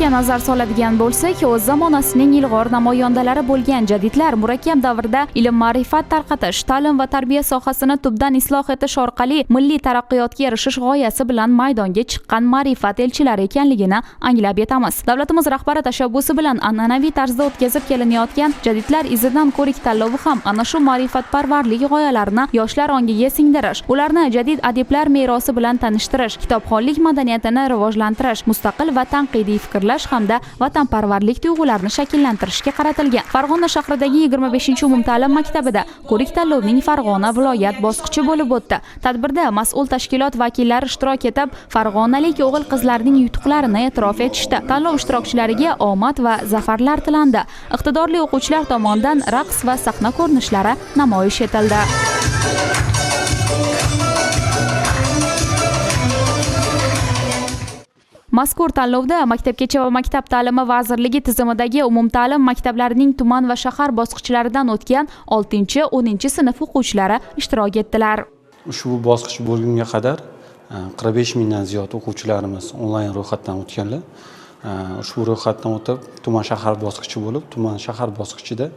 Tarixga nazar soladigan bo'lsak, o'z zamonasining ilg'or namoyandalari bo'lgan jadidlar murakkab davrda ilm ma'rifat tarqatish, ta'lim va tarbiya sohasini tubdan isloh etish orqali milliy taraqqiyotga erishish g'oyasi bilan maydonga chiqqan ma'rifat elchilari ekanligini anglab yetamiz. Davlatimiz rahbari tashabbusi bilan an'anaviy tarzda o'tkazib kelinayotgan Jadidlar izidan ko'rik tanlovi ham ana shu ma'rifatparvarlik g'oyalarini yoshlar ongiga singdirish, ularni jadid adiblar merosi bilan tanishtirish, kitobxonlik madaniyatini rivojlantirish, mustaqil va tanqidiy fikrlash hamda vatanparvarlik tuyg'ularini shakllantirishga qaratilgan. Farg'ona shahridagi 25-umumta'lim maktabida ko'rik tanlovning Farg'ona viloyat bosqichi bo'lib o'tdi. Tadbirda mas'ul tashkilot vakillari ishtirok etib, farg'onalik o'g'il-qizlarning yutuqlarini e'tirof etishdi. Tanlov ishtirokchilariga omad va zafarlar tilandi. Iqtidorli o'quvchilar tomonidan raqs va sahna ko'rinishlari namoyish etildi. Mazkur tanlovda Maktabgacha va maktab ta'limi vazirligi tizimidagi umumta'lim maktablarining tuman va shahar bosqichlaridan o'tgan 6-10 sinf o'quvchilari ishtirok etdilar. Ushbu bosqich bo'lgunga qadar 45 mingdan ziyod o'quvchilarimiz onlayn ro'yxatdan o'tganlar. Ushbu ro'yxatdan o'tib, tuman shahar bosqichi bo'lib, tuman shahar bosqichida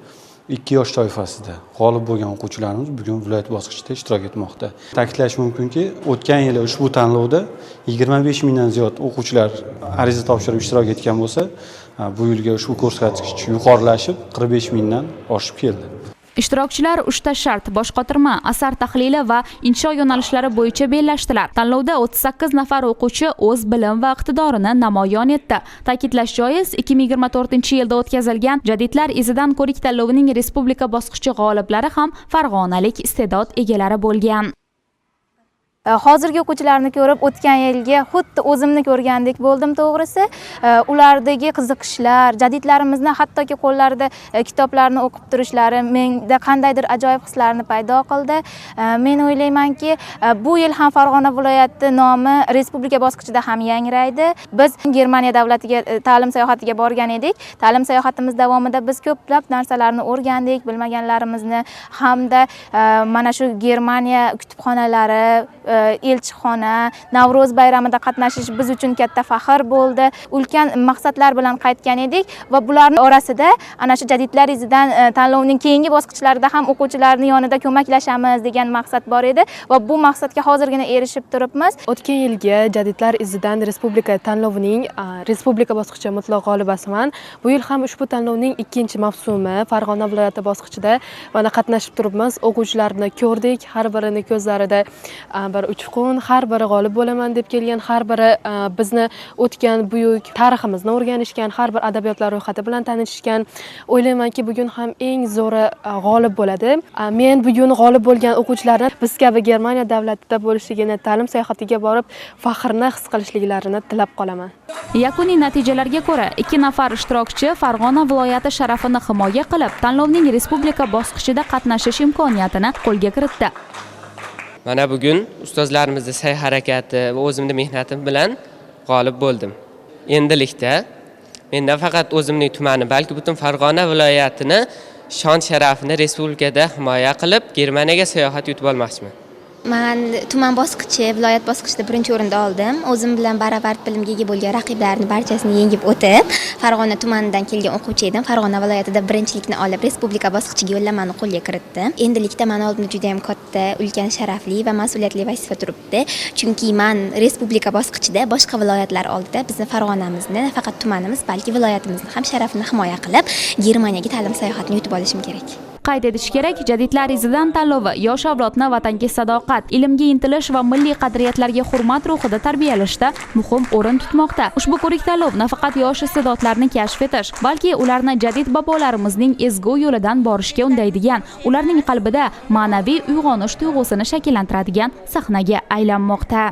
2 yosh toifasida g'olib bo'lgan o'quvchilarimiz bugun viloyat bosqichida ishtirok etmoqda. Ta'kidlash mumkinki, o'tgan yili ushbu tanlovda 25 mingdan ziyod o'quvchilar ariza topshirib ishtirok etgan bo'lsa, bu yilgi ushbu ko'rsatkich yuqorilashib 45 mingdan oshib keldi. Ishtirokchilar 3 ta shart, boshqotirma, asar tahlili va insho yo'nalishlari bo'yicha bellashdilar. Tanlovda 38 nafar o'quvchi o'z bilim va iqtidorini namoyon etdi. Ta'kidlash joiz, 2024-yilda o'tkazilgan Jadidlar izidan ko'rik tanlovining respublika bosqichi g'oliblari ham farg'onalik iste'dod egalari bo'lgan. Hozirgi o'quvchilarni ko'rib, o'tgan yilgi xuddi o'zimni ko'rgandek bo'ldim to'g'risi. Ulardagi qiziqishlar, jadidlarimizni hattoki qo'llarida kitoblarni o'qib turishlari menda qandaydir ajoyib hislarni paydo qildi. Men o'ylaymanki, bu yil ham Farg'ona viloyati nomi respublika bosqichida ham yangraydi. Biz Germaniya davlatiga ta'lim sayohatiga borgan edik. Ta'lim sayohatimiz davomida biz ko'plab narsalarni o'rgandik, bilmaganlarimizni hamda mana shu Germaniya kutubxonalari, elchixona, Navro'z bayramida qatnashish biz uchun katta faxr bo'ldi. Ulkan maqsadlar bilan qaytgan edik va bularning orasida ana shu Jadidlar izidan tanlovning keyingi bosqichlarida ham o'quvchilarning yonida ko'maklashamiz degan maqsad bor edi va bu maqsadga hozirgina erishib turibmiz. O'tgan yilgi Jadidlar izidan respublika tanlovining respublika bosqichi mutlaq g'olibasiman. Bu yil ham ushbu tanlovning 2-mavsumi Farg'ona viloyati bosqichida mana qatnashib turibmiz. O'quvchilarni ko'rdik, har birini ko'zlarida bir uchqun, har biri g'olib bo'laman deb kelgan, har biri bizni o'tgan buyuk tariximizni o'rganishgan, har bir adabiyotlar ro'yxati bilan tanishishgan. O'ylaymanki, bugun ham eng zo'ri g'olib bo'ladi. Men bugun g'olib bo'lgan o'quvchilarni biz kabi Germaniya davlatida bo'lishligini, ta'lim sayohatiga borib faxrni his qilishliklarini tilab qolaman. Yakuniy natijalarga ko'ra, 2 nafar ishtirokchi Farg'ona viloyati sharafini himoya qilib, tanlovning respublika bosqichida qatnashish imkoniyatini qo'lga kiritdi. Mana bugun ustozlarimizning sa'y-harakati va o'zimning mehnatim bilan g'olib bo'ldim. Endilikda men nafaqat o'zimning tumani, balki butun Farg'ona viloyatini shon sharafini respublikada himoya qilib, Germaniyaga sayohat yutib olmoqchiman. Men tuman bosqichi, viloyat bosqichida 1-o'rinda oldim. O'zim bilan baravar bilimga ega bo'lgan raqiblarni barchasini yengib o'tib, Farg'ona tumanidan kelgan o'quvchi edim. Farg'ona viloyatida birinchilikni olib, respublika bosqichiga yo'llanmani qo'lga kiritdim. Endilikda meni oldimda juda ham katta, ulkan sharafli va mas'uliyatli vazifa turibdi. Chunki men respublika bosqichida boshqa viloyatlar oldida bizni Farg'onamizni, nafaqat tumanimiz, balki viloyatimizni ham sharafini himoya qilib, Germaniyaga ta'lim sayohatini yutib olishim kerak. Qayd etish kerak, Jadidlar izidan tanlovi yosh avlodni vatanga sadoqat, ilmga intilish va milliy qadriyatlarga hurmat ruhida tarbiyalashda muhim o'rin tutmoqda. Ushbu ko'rik tanlov nafaqat yosh iste'dodlarni kashf etish, balki ularni jadid bobolarimizning ezgu yo'lidan borishga undaydigan, ularning qalbida ma'naviy uyg'onish tuyg'usini shakllantiradigan sahnaga aylanmoqda.